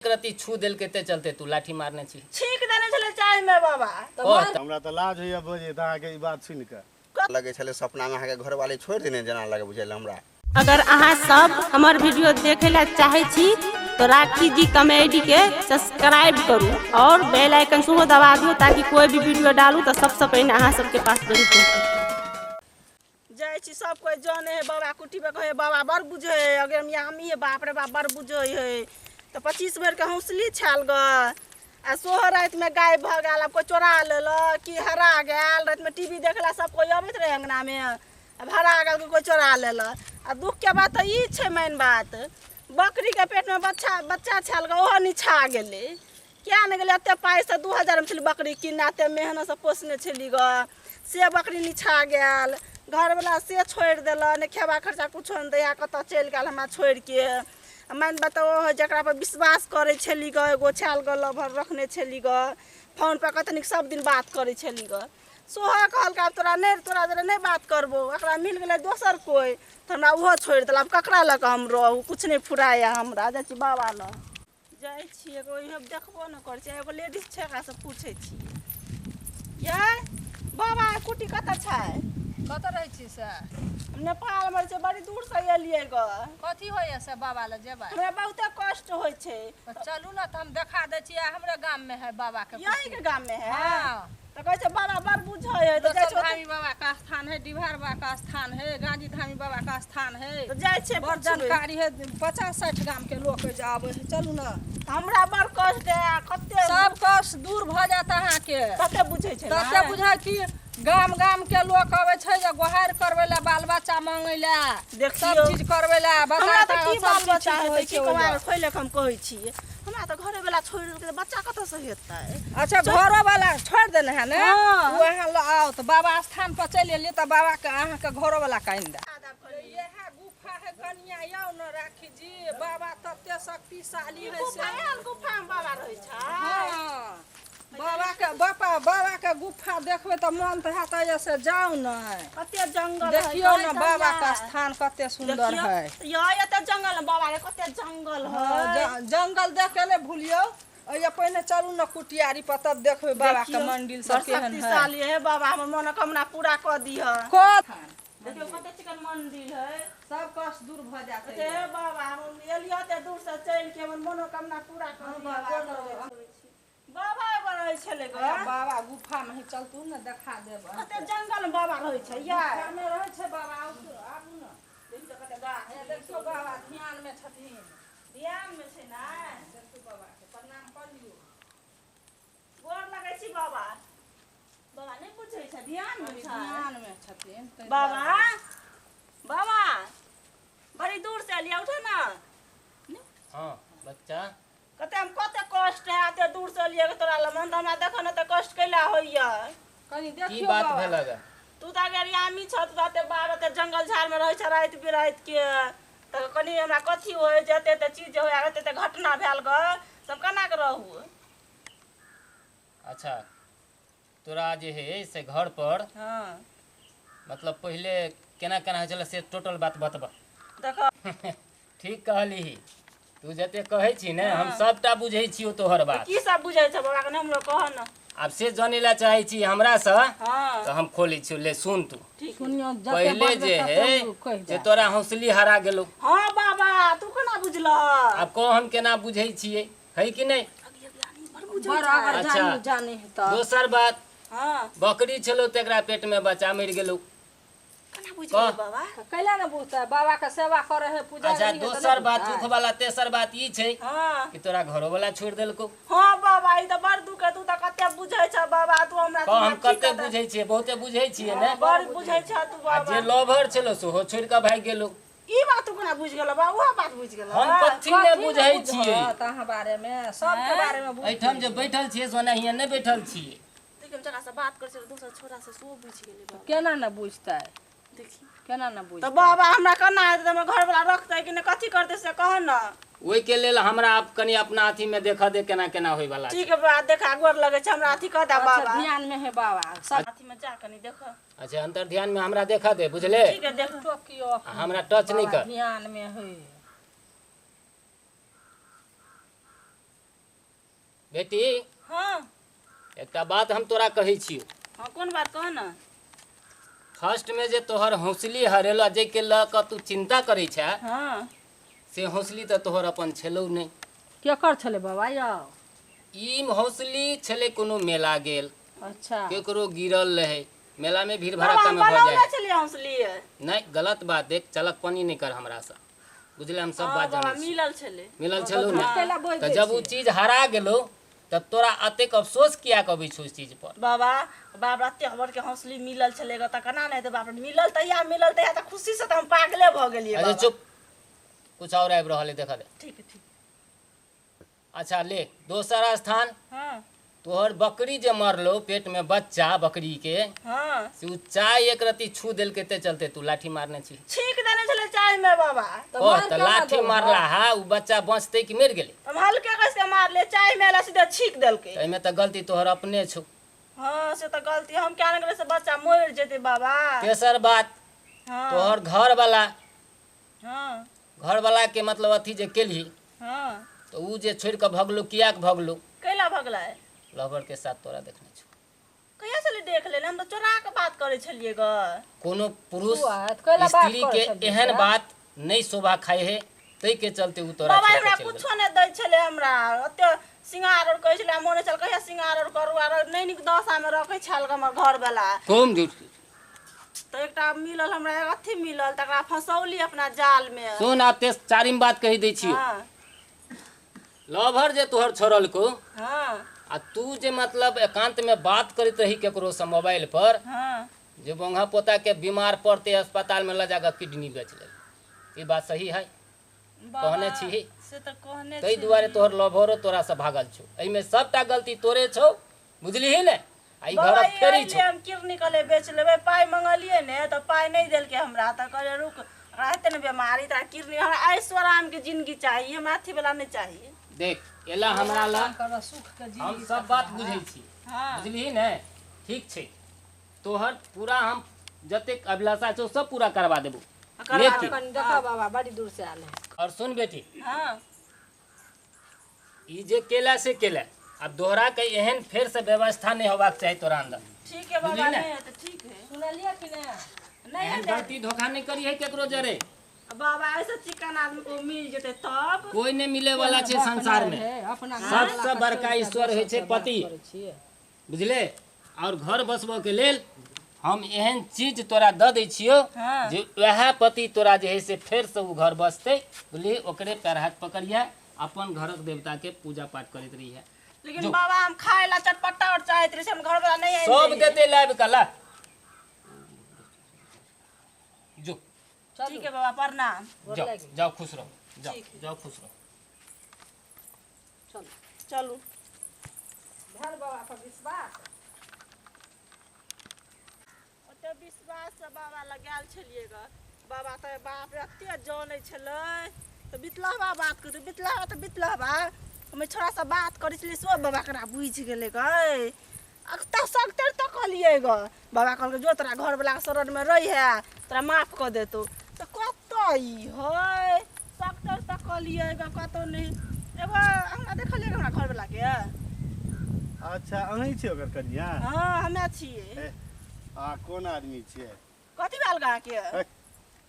रत्ती छू देलकै ते चलते तू लाठी मारने छी। छींक देने छलै चाय में बाबा। हमरा तऽ लाज होइया बजैत अहाँके ई बात सुनि कऽ। लगै छलै सपना में अहाँके घरवाली छोड़ि देने जेना लगे बुझायल हमरा। अगर अहाँ सब हमर वीडियो देखे ला चाहे छी तो राखी जी कॉमेडी के सब्सक्राइब करू और बेल आइकन सेहो दबा दियौ ताकि कोई भी वीडियो डालू तो सबसे पहिने अहाँ सबके पास जरूर पहुँचे। जाइ छी सब कोई जाने है बाबा कुटी पे कहे बाबा बड़ बुझे है, अगर हम यामी है बाप रे बाप बड़ बुझे है। तो 25 बेर के हौसली छाल ग आ सोहर रात में गायब भऽ गेल, आब कोई चोरा लेलक कि हरा गेल। रात में टीवी देखला सब कोई अबैत रहे अंगना में, आब हरा गेल कि कोई चोरा लेलक। आ दुख के बात तऽ ई छै मेन बात, बकरी के पेट में बच्चा बच्चा छाल ग ओहो निछा गेलै। किया नहि गेलै? एते पाइसँ 2000 मे छली बकरी किनने, एते मेहनतसँ पोसने छली ग, से बकरी निछा गेल। घरवला से छोड़ि देलक, नहि खेबा खर्चा कुछो नहि दैया, कतऽ चलि गेल हमरा छोड़िके। मान बताओ हो जकरा पर विश्वास करै छली ग, एगो छाल ग लभर रखने छली ग, फोन पर कतनिक नीक सब दिन बात करै छली ग। सोहा कहलकै आब तोरा नहि, तोरा जरे नहि बात करबो, एकरा मिल गेलै दोसर कोइ तऽ हमरा ओहो छोड़ि देलक। आब ककरा लऽ कऽ हम रहू, किछु नहि फुराइए हमरा। जाइ छी बाबा लग जाइ छी, एगो इहो देखबो नहि करै छै, एगो लेडीज छै एकरासँ पूछै छियै। यै बाबा कुटी कतऽ छै? कतऽ रहै छी से? हम नेपालमे रहै छियै, बड़ी दूरसँ एलियै ग। कथी होइए से बाबा लग जेबै? हमरा बहुते कष्ट होइ छै। तऽ चलू ने तऽ हम देखा दै छी, हमरे गाममे है बाबा के। यहीके गाममे है? हाँ। तऽ कहै छै बाबा बड़ बुझै है, तऽ जाइ दोसर छी धामी बाबा का स्थान है, डिभार बाबा का स्थान है, गांधी धामी बाबा का स्थान है, तऽ जाइ छियै बड़ पुछबै। जानकारी है, 50-60 गाम के लोक जे आबै है। चलू ने। हमरा बड़ कष्ट है, कते सब कष्ट दूर भऽ जायत अहाँके। कते बुझै छै ने? तते बुझाय कि गाम गाम के लोक अबै छै जे गोहारि करबै लए, बाल बच्चा मांगै लए, देखियौ। सब चीज करबै लए। हमरा तऽ की सब बाल चीज बच्चा ठीक हेतै, होइ की छै कमा ओहिमे। कऽ खोलि कऽ हम कहै छियै, हमरा तऽ घरे वाला छोड़ि देलकै तऽ बच्चा कतऽसँ हेतै? अच्छा घरो वाला छोड़ि देने है ने? हाँ। ओ अहाँ लऽ आउ तऽ बाबा स्थान पर चलि एलियै तऽ बाबा के अहाँके घरो वाला के आनि देत। इएह गुफा है कनिया, आउ ने राखी जी, बाबा तते शक्तिशाली है से। गुफा एहन गुफा मे बाबा रहै छै? हाँ। बाबा के बाबा बाबा के गुफा देखबै तऽ मन तऽ हैत एहिजे से जाउ ने। कते जंगल है, देखियौ ने कहै बाबा छलियै। के स्थान कते सुंदर देखियौ, है। यै एते जंगल मे बाबा के कते जंगल है। हाँ, जंगल देख के नहि भूलियौ, एहिजे पहिने चलू ने कुटियारी पर तब देखबै बाबा के देखियौ, मंदिर बड़ सब केहन है। शक्तिशाली है बाबा, हमर मनोकामना पूरा कऽ दिह। कऽ देखियौ कते चिकन मंदिर है। सब कष्ट दूर भऽ जायत। हे बाबा, हम एलियै एते दूर से चलि के, हमर मनोकामना पूरा कऽ दिह। बाबा बाबा एगो रहै छलै ग। बाबा गुफा में है, चलतू ने देखा देब। कते जंगल मे बाबा रहै छै यै? गुफा में रहै छै बाबा, आबू ने। देखियौ कते गाछ। हे देखियौ बाबा ध्यान में छथिन। ध्यान मे छै ने? देखियौ बाबा के प्रणाम कर लियौ। गोर लगै छी बाबा। बाबा नहि बुझै छै, ध्यान मे छै। ध्यान में छथिन ताहि बाबा दुआरे। बाबा बड़ी दूर से एलियै, उठो ने। हाँ बच्चा। कते हम कते कष्ट है, एते दूर से एलियै तोरा लग, तऽ हमरा देखऽ ने तऽ कष्ट कैला होइया। कनी की देखियौ बात बाबा। भेल ग? तू तऽ अगर यामी छह, तू तऽ एते बाहर एते जंगल झाड़ में रहै छ राति बिराति के, तऽ कनी हमरा कथी होइ जे एते एते चीज होइ, एते एते घटना भेल ग, से हम केना कऽ रहू? अच्छा तोरा जे है से घर पर हाँ मतलब पहिले केना केना होइ छलै से टोटल बात बतबा। देखो ठीक कहली, तू जते कहै छी ने हम सबटा बुझै छियौ तोहर बात। की सब बुझै छ बाबा, कनी हमरो कह ने। आब से जानै ला चाहै छी हमरासँ हाँ तऽ हम खोलै छियौ, ले सुन तू। सुनियौ जते पहिले बजबै जे तते है कहि से देब। तोरा हौसली हरा गेलौ। हाँ बाबा तू केना बुझलह? आब कह हम केना बुझै छियै, है कि नहि? बड़ अगर अच्छा। जानी जानी है तऽ। दोसर बात, हाँ बकरी छलौ तेकरा पेट में बच्चा मरि गेलौ। केना बुझि कह। गेलै बाबा? तऽ कैला ने बुझतै, बाबा के सेवा करै है पूजा अच्छा करै है, तऽ दोसर नहि बात बुझतै? दुख वाला तेसर बात ई छै हाँ कि तोरा घरो वाला छोड़ि देलकौ। हाँ बाबा ई तऽ बड़ दुख है, तू तऽ कते बुझै छ बाबा, तू हमरा कह हम ठीक कते कऽ दे। बुझै छियै, बहुते बुझै छियै ने। बड़ बुझै छ तू आ जे बाबा। लभर छलौ सेहो छोड़ि कऽ भागि गेलौ। ई बात तू केना बुझि गेलौ बाबा? उएह बात बुझि गेलौ? हम कथी नहि कथी बुझै ने छियै। बुझत अहाँ बारे में, सबके बारे में बुझ। एहिठाम जे बैठल छियै से ओनाहिये नहि बैठल छियै। देखियौ हम जकरा से बात करै छियै दोसर छोरा से सेहो बुझि गेलै बाबा। केना ने बुझतै? देखी केना ने बुझतै? तऽ बाबा हमरा केना हेतै, हमर घरवला रखतै कि नहि, कथी करतै से कह ने। ओहिके लेल हमरा आब कनि अपना अथी में देखऽ दे केना केना होय वाला छै। ठीक है बाबा, देखा गोर लगै छै हमरा, अथी कह दे अच्छा बाबा। ध्यान में है बाबा सब। अथी में जा कनी देख। अच्छा अंतर ध्यान में हमरा देखऽ दे, बुझले? ठीक है देख। टोकियो हमरा टच नहीं कर। ध्यान में है। बेटी। हाँ। एकटा बात हम तोरा कहै छियौ। हाँ, कोन बात कह न। फर्स्ट में जे तोहर हौसली हरेलो, जाहिके लऽ कऽ तू चिंता करै छे, हाँ, से हौसली तऽ तोहर अपन छलौ नहि। केकर छलै बाबा यौ? ई हौसली छलै कोनो मेला गेल, अच्छा, केकरो गिरल रहै मेला में, भीड़ बाबा, भड़क्का हम में भऽ बनौने जाए। छलियै हौसली। नहि, गलत बात। देख, चलक पानी नहि कर हमरासँ, बुझले? हम सब हाँ बात बाबा, जानै छी। मिलल छलै। मिलल छलौ ने? कैला बोझ तऽ दै जब ओ छियै? चीज हरा गेलो तऽ तोरा एतेक अफसोस किया अबै छौ उस चीज पर? बाबा, बाप रे, एते हमर के हौसली मिलल छलै ग, तऽ केना नहि हेतै? बाप रे, मिलल तहिया तऽ खुशी से तऽ हम पागले भऽ गेलियै। अच्छा। बाबा। चुप, कुछ और आबि रहल है, देखा दे। ठीक है, ठीक। अच्छा ले, दोसर स्थान। हाँ। तोहर बकरी जे मरलो, पेट में बच्चा बकरी के, हाँ, से उ चाय एक रत्ती छू देलकै, ते चलते तू लाठी मारने छी। छींक देने छलै चाय में बाबा। तऽ ओ मार तऽ केना लाठी देलहक? मारला हा, उ बच्चा बचतै कि मरि गेलै? हम हल्के कस के मारले, चाय में एला सीधा छींक देलकै। तऽ एहिमे तऽ गलती तोहर अपने छौ। हाँ, से तऽ गलती हम क्या ने से बच्चा मरि जेतै बाबा। तेसर बात, हाँ, तोहर घर वाला, हाँ, घर वाला के मतलब अथी जे केलही, हाँ, तऽ उ जे छोड़ि कऽ भगलो, कियाक भगलो? कैला भगलै? लवर के साथ तोरा देखने छौ। कहिया छलै देख लेने? हम तऽ चोरा के बात करै छलियै ग। कोनो पुरुष तू आ, तऽ कैला बात स्त्री करै के छलियै एहन से? बात नहि शोभा खाइ है, ताहि के चलते उ तोरा बाबा, छोड़ि हमरा कऽ चलि गेलौ। कुछो नहि दै छलै। हमरा ओते सिंगार और कहै छलै, मोन छल कहिया सिंगार और करू, आर नहि नीक दशा मे रखै छल ग हमर घरवाला। कम झूठ। तऽ एकटा मिलल हमरा, अथी मिलल, तकरा फंसौली अपना जाल मे। सुन, आब ते चारिम बात कहि दै छियौ। हाँ। लवर जे तोहर छोड़लको हाँ, आ तू जे मतलब एकांत में बात करैत रही केकरो से मोबाइल पर, हाँ, जे बोंगा पोता के बीमार पड़ते अस्पताल में ल जाकर किडनी बेच ले, ई बात सही है? बाबा, कहने छी? से तऽ कहने ताहि छी। दुआरे तोहर लभरो तोरा से भागल छौ। एहिमे सबटा गलती तोरे छौ, बुझलिही ने? आ ई बाबा, घरक ई फेरी अइले छौ। हम किडनी कहले बेच लेबै, पाइ मंगलियै ने तऽ पाइ नहि देलकै हमरा। तऽ कहले रुक, ओकरा हेतै ने बेमारी तऽ किडनी। हमरा ऐशो आराम के जिंदगी चाही, हमरा अथी वाला नहि चाही। देख, एला हमरा ला। कर सुख के हम जिंदगी। सब बात बुझै छी। हाँ। बुझलिही ने? ठीक छै, तोहर पूरा हम जतेक अभिलाषा छौ सब पूरा करवा देबो, करवा लेकिन कनि देखऽ बाबा, बड़ी दूर से आयल है। और सुन बेटी। हाँ। ई जे केला से केला, आब दोहरा के एहन फेर से व्यवस्था नहीं होबाक चाही तोरा अंदर। ठीक है बाबा। बुझली ने? नहीं है तऽ ठीक है। सुनलियै कि नहि? नहीं एहन हेतै। गलती धोखा नहीं करी है केकरो जरे। बाबा, ऐसे चिकन आदमी को मिल जेतै तब? कोई नहीं मिले वाला छै संसार में। अपना सबसे बड़का ईश्वर होइ छै पति, बुझले? और घर बसबऽ के लेल हम एहन चीज तोरा दऽ दै छियौ हाँ। जे वएह पति तोरा जे है से फेर से ओ घर बसतै, बुझलिही? ओकरे पैर हाथ पकड़िहे, अपन घरक देवता के पूजा पाठ करैत रहिहे। लेकिन जो। बाबा, हम खाए ला चटपटा और चाहैत रही, से हम घर वाला नहीं आनि सब दैए। देते लाबि कऽ ला, जो। ठीक है बाबा, प्रणाम। जाओ जाओ, खुश रहो, जाओ। जाओ, खुश रहो। चलू। भेल बाबा पर विश्वास? ओते विश्वास से बाबा लग गेल छलियै ग बाबा, तऽ बाप रे, एते जनै छलै तऽ बितलहबा बात करतै, बितलहबा तऽ बितलहबा। हमे छोड़ा से बात करै छलियै, सब बाबा करा बुझि गेलै गै। अख्ता सगतर तऽ कहलियै ग बाबा, कहलकै जो तोरा घरवलाके शरणमे रही है, तोरा माफ कऽ देतौ। तऽ कतऽ ई है? सगतर तऽ कहलियै ग, कतौ नहि। एगो हमरा देखलियै हमरा घरवलाके। अच्छा, अहीं छियै ओकर कनिया? हँ, हमे छियै। ए, अहाँ कोन आदमी छियै? कथी भेल ग अहाँके? हे,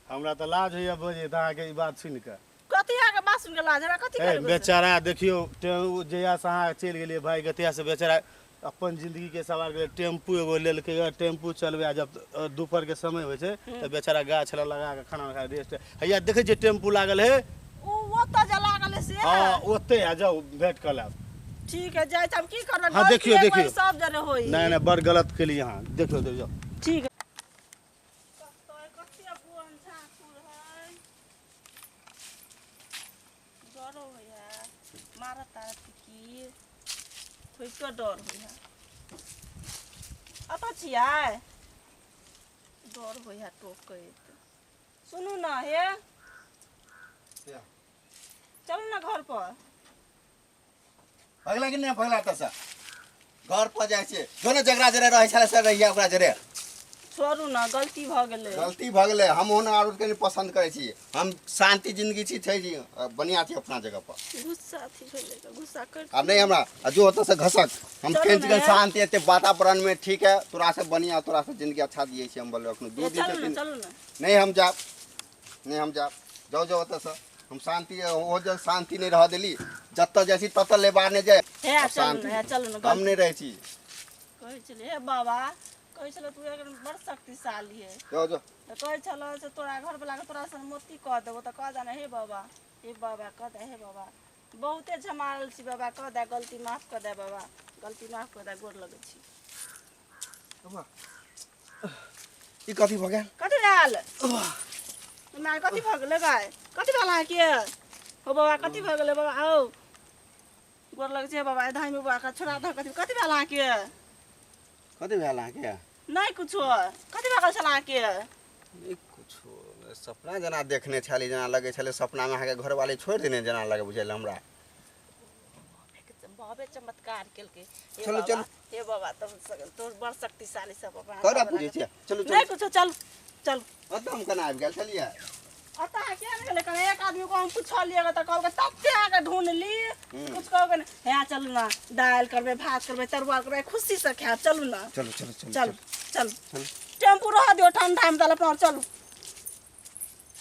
हमरा तऽ लाज होइया बजैत अहाँके ई बात सुनि कऽ। कथी अहाँके बात सुनि के लाज? हमरा कथी ए करबै से? बेचारा देखियौ, जहिया से अहाँ चलि गेलियै भाई गतिया से बेचारा अपन जिंदगी के सवार गेलै। टेम्पू एगो लेलकै ग, टेम्पू चलबै आ जब दोपहर के समय होइ छै तऽ बेचारा गाछ लग लगा कऽ खाना खा रेस्ट। हैया देखै छियै टेम्पू लागल है। उ ओतऽ जे लागल है से? हँ, ओते आ जाउ, भेंट कऽ लेब। ठीक है, जाइ छी। हम की करबै? हाँ, गलती देखियौ, एगो देखियौ। सब जने होई। नहि नहि, बड़ गलत केलियै अहाँ। देखियौ देखियौ। ठीक है। कतऽ कते बोन झाँखुर है, डरो होइया, मारत तारत की, थोड़िको डर होइया। अतऽ छियै? डर होइया टोकैत। सुनू न हे, चलू ने घर पर। भगला कि नहि भगला? तऽ घर पर जाइ छियै, जो ने जकरा जरे रहै छलै से रहिया ओकरा जरे। छोड़ू ने, गलती भऽ गेलै। गलती भऽ गेलै। हम ओहन औरत के नहि पसन्द करै छी। हम शान्ति जिंदगी छी, छै जी, बढ़िआँ छी अपना जगह पर। गुस्सा अथी भेलै तऽ गुस्सा कर। आब नहीं हमरा आ जो ओतऽ से घसक हम चलू केन ने। चिकन शान्ति एते वातावरण में ठीक है। तोरा से बढ़िया, तोरा से जिंदगी अच्छा दिए छी हम। बोले अखनो 2 दिन से चलू ने। तीन चलू ने। नहीं हम जाब, नहीं हम जाब। जाओ जाओ ओतऽ से। हम शान्ति ओ जब शान्ति नहीं रह देली, जतऽ जाइ छी ततऽ लेबा नहि जाय। हे आब चलू शान्ति ने, हे चलू ने। हम नहीं रहै छी। कहै छलै हे बाबा, कहै छलै तू एकदम बड़ शक्तिशाली है। जाओ जाओ। तऽ कहै छलौ से तोरा घरवला के तोरा से मोती कऽ देबो, तऽ कह दे ने हे बाबा, हे बाबा कह दे। हे बाबा, बहुते झमारल छी बाबा, कह दे, गलती माफ कऽ दे बाबा, गलती माफ कऽ दे, गोर लगै छी। ई कथी भऽ गेल? कथी भेल माय? कथी भऽ गेलै गाय? कथी भेल अहाँके? हो बाबा, कथी भऽ गेलै बाबा? आउ, गोर लगै छै बाबा। धाइ में बाबा छोड़ा दऽ। कथी कथी भेल अहाँके? कथी भेल अहाँके? नहि कुछो। कथी भऽ गेल छल अहाँके? नहि कुछो, सपना जेना देखने छली, जेना लगै छलै सपनामे अहाँके घरवाली छोड़ि देने जेना लगै बुझायल हमरा। बाबे चमत्कार केलकै हे। चलू, बाबा, चलू। हे बाबा, तब तोर बड़ शक्तिशाली सब अपना करा पूछै छियै, चलू। नहि चलू। कुछो, चलू चलू। ओतऽ हम केना आबि गेल छलियै? अतः किया नहि गेलै? कहै एक आदमी को हम पुछलियै तऽ कहलकै तते अहाँके ढूँढली, कुछ कहबै ने। हे चलू ने, दालि करबै, भात करबै, तरुआ करबै, खुशीसँ खायब। चलू ने। चलू चलू चलू। चलू चलू, टेम्पू रह दियौ ठंडामे, तऽ अपना चलू।